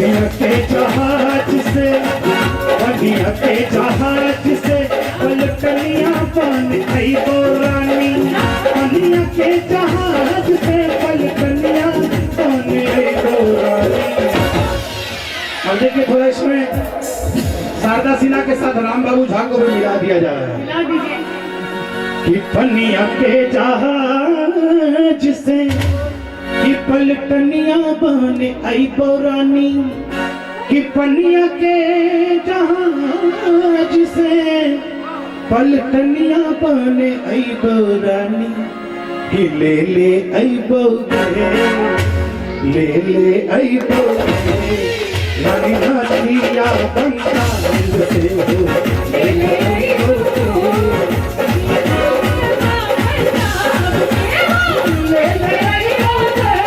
पनिया के जहाज से, पनिया के जहाज से पलटनिया बन अइबो रानी, पनिया के जहाज से पलटनिया बन अइबो रानी। अब देखिए थोड़ा इसमें शारदा सिन्हा के साथ राम बाबू झा को भी मिला दिया जा रहा है। मिला दीजिए। कि पनिया के जहाज से कि पलटनिया बन अइबो रानी, कि पनिया के जहाज से पलटनिया बन अइबो रानी, कि ले ले अइबो गे, ले ले अइबो गे, रानी नाथिया बंगाल से हो, ले ले अइबो ले ले अइबो गे।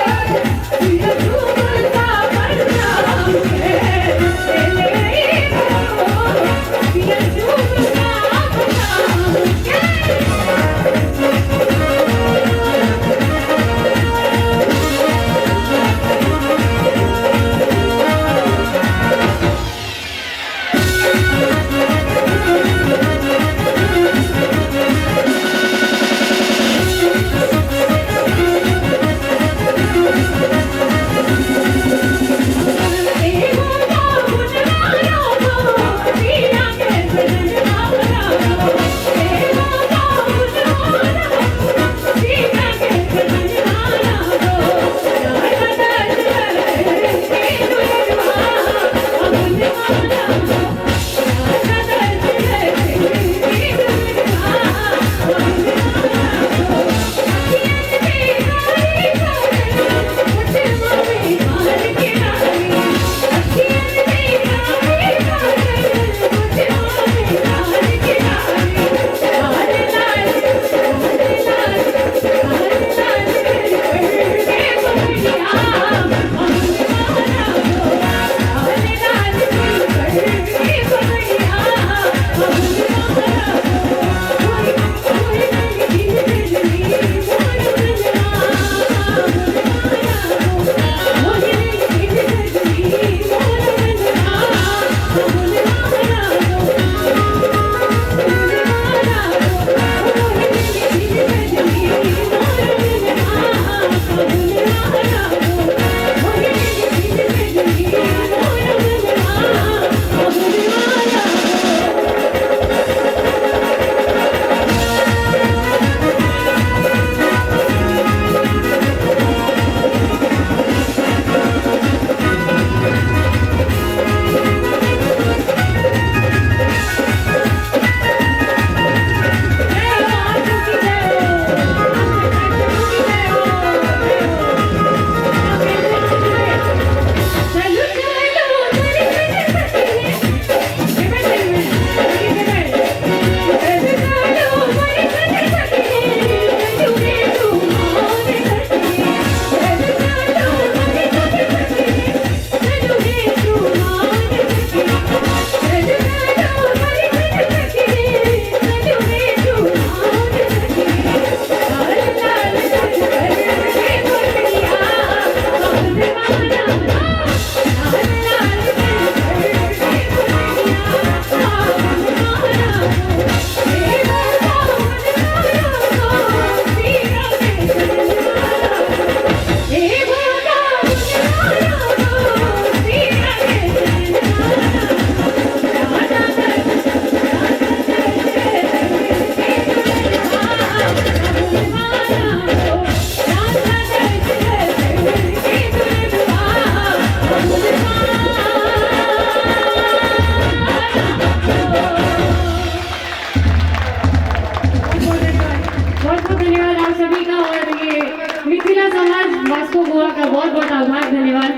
बहुत बहुत धन्यवाद आप सभी का और ये मिथिला समाज वास्को गोवा का बहुत बहुत आभार, धन्यवाद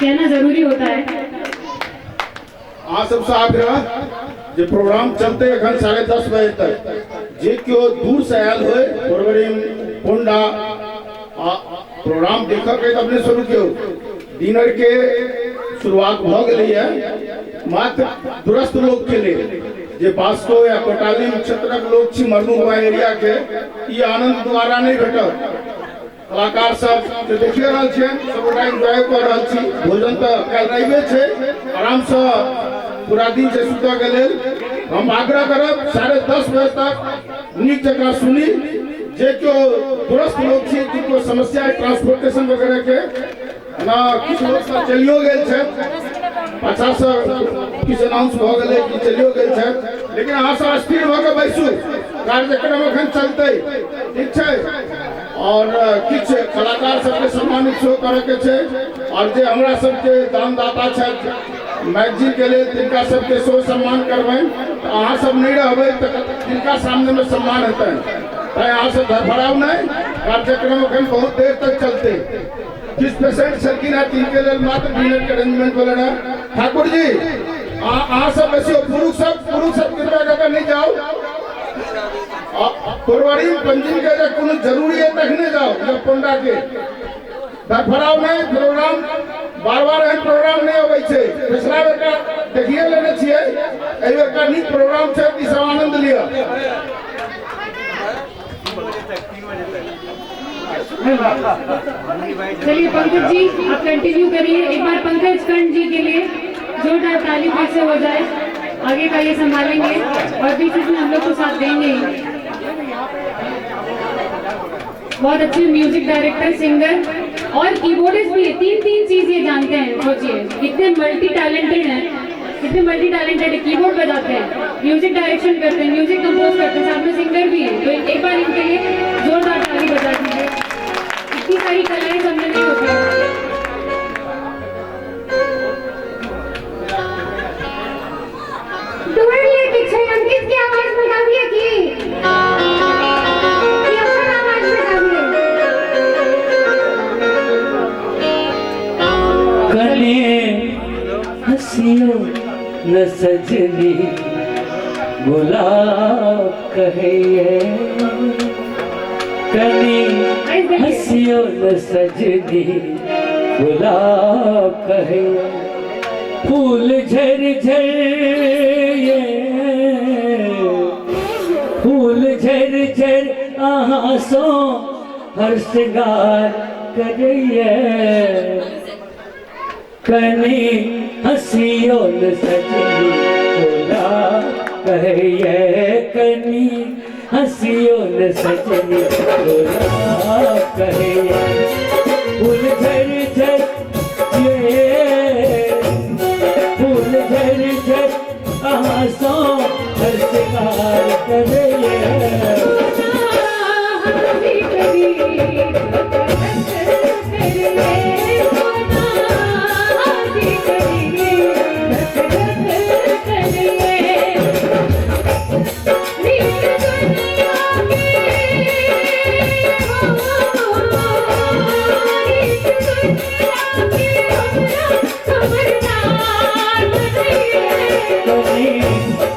कहना जरूरी होता है। अहाँ सबसँ आग्रह जे प्रोग्राम चलते एखन 10:30 बजे तक, जे केओ दूर से आयल होय पोरवरीम पोंडा आ प्रोग्राम देखऽ के तऽ अपने सब रुकियौ, डिनर के शुरुआत भऽ गेलैए मात्र दूरस्थ लोक के लेल, जे वास्को या कोटालिम क्षेत्रक लोक छी, मरनू गोवा एरिया के, ई आनंद द्वारा नहीं भेटत। कलाकार सब के देखिए रहल छियनि, सब गोटा एंजॉय कऽ रहल छी। भोजन तऽ काल्हि रहिबे छै, आरामसँ पूरा दिन छै सुतऽ के लेल। हम आग्रह करब 10:30 बजे तक नीक जकाँ सुनी। जे केओ दूरस्थ लोक छी, जिनको समस्या है ट्रांसपोर्टेशन वगैरह के ना, किछु लोक सब चलियो गेल छथि, पाछासँ किछु अनाउंस भऽ गेलै कि चलियो गेल छथि, लेकिन अहाँ सब स्थिर भऽ कऽ बैसू, कार्यक्रम एखन चलतै, ठीक छै। और किछु कलाकार सबके सम्मानित सेहो करऽके छै, और जे हमरा सबके दानदाता छथि मैगजीन के लेल तिनका सबके सेहो सम्मान करबनि। तऽ अहाँ सब नहि रहबै तऽ तिनका सामनेमे सम्मान हेतनि, तैँ अहाँ सब धड़फड़ाउ नहि, कार्यक्रम एखन बहुत देर तक चलतै। किछु पेशेंट छलखिन हेँ तिनके लेल मात्र डिनर के अरेंजमेंट भेलनि हेँ। ठाकुर जी अहाँ सब बेसी पुरुष सब कृपया कऽ के नहि जाउ, पुरवरी पंजिम के जे कोनो जरूरी है तखने जाओ, या पोंडा के धड़फड़ाउ नहि। प्रोग्राम बार बार एहन प्रोग्राम नहि अबै छै, पिछला बेरका देखिए लेने छियै, एहि बेरका नीक प्रोग्राम छै, ई सब आनंद लिअ। चलिए पंकज जी आप कंटिन्यू करिए। एक बार पंकज कर्ण जी के लिए जोरदार ताली फिर से हो जाए, आगे का ये संभालेंगे और बीच बीच में हम लोग को साथ देंगे ही। बहुत अच्छे म्यूजिक डायरेक्टर, सिंगर और कीबोर्डिस्ट भी है, तीन तीन चीज ये जानते हैं। सोचिए कितने मल्टी टैलेंटेड हैं, कितने मल्टी टैलेंटेड है। कीबोर्ड बजाते हैं, म्यूजिक डायरेक्शन करते हैं, म्यूजिक कंपोज करते हैं, साथ में सिंगर भी है। तो एक बार इनके लिए जोरदार ताली बजा दीजिए। इतनी सारी कलाएं सब में नहीं होती। अंकित की आवाज में गाविए की अपन आवाज में गाविए। कने हसियो न सजनी गुलाब कहिए, कने हसियो न सजनी गुलाब कहिए, फूल झर झर ये, फूल झर झर आहाँ सो हर श्रृंगार करिए, कनी हसियो न सजनी गुलाब कहिए, कनी हसियो न सजनी गुलाब कहिए, फूल झर झर ये, फूल झर झर आहाँ सो हर श्रृंगार करिए।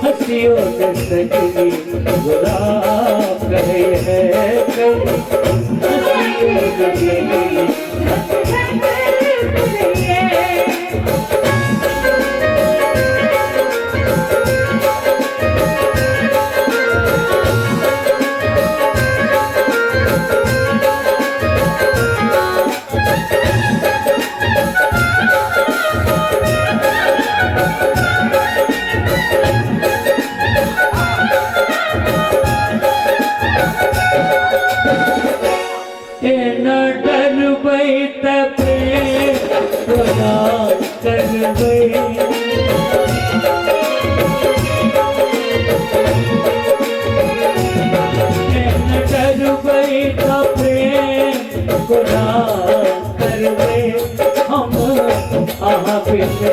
हसियो न सजनी गुलाब कहिए, हसियो न सजनी।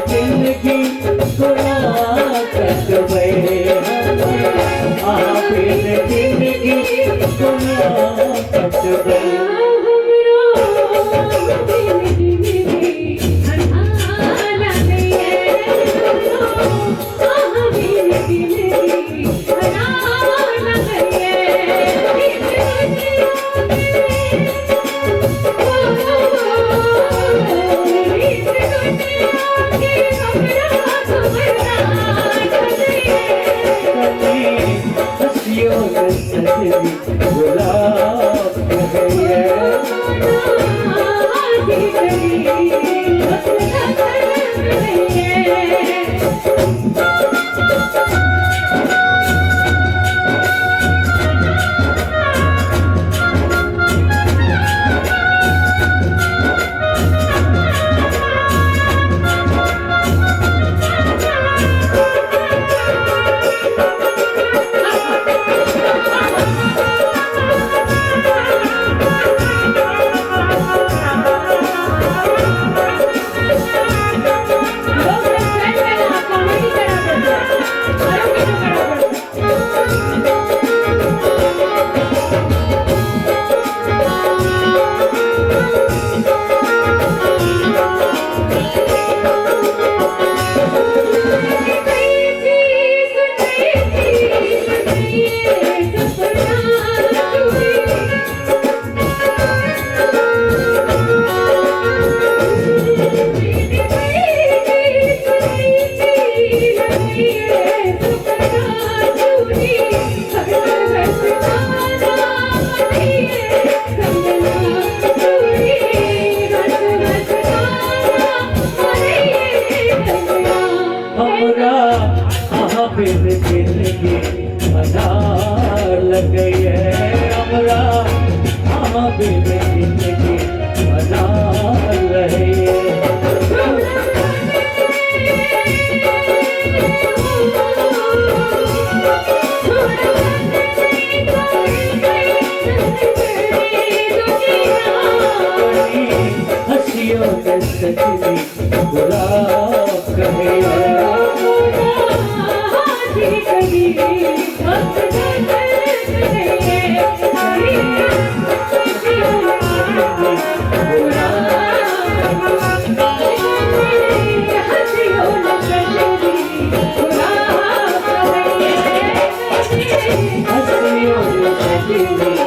जिंदगी कोना कटबै, अहाँ बिन जिंदगी कोना कटबै। Oh, सजनी गुलाब कहैया। हसियो सजनी।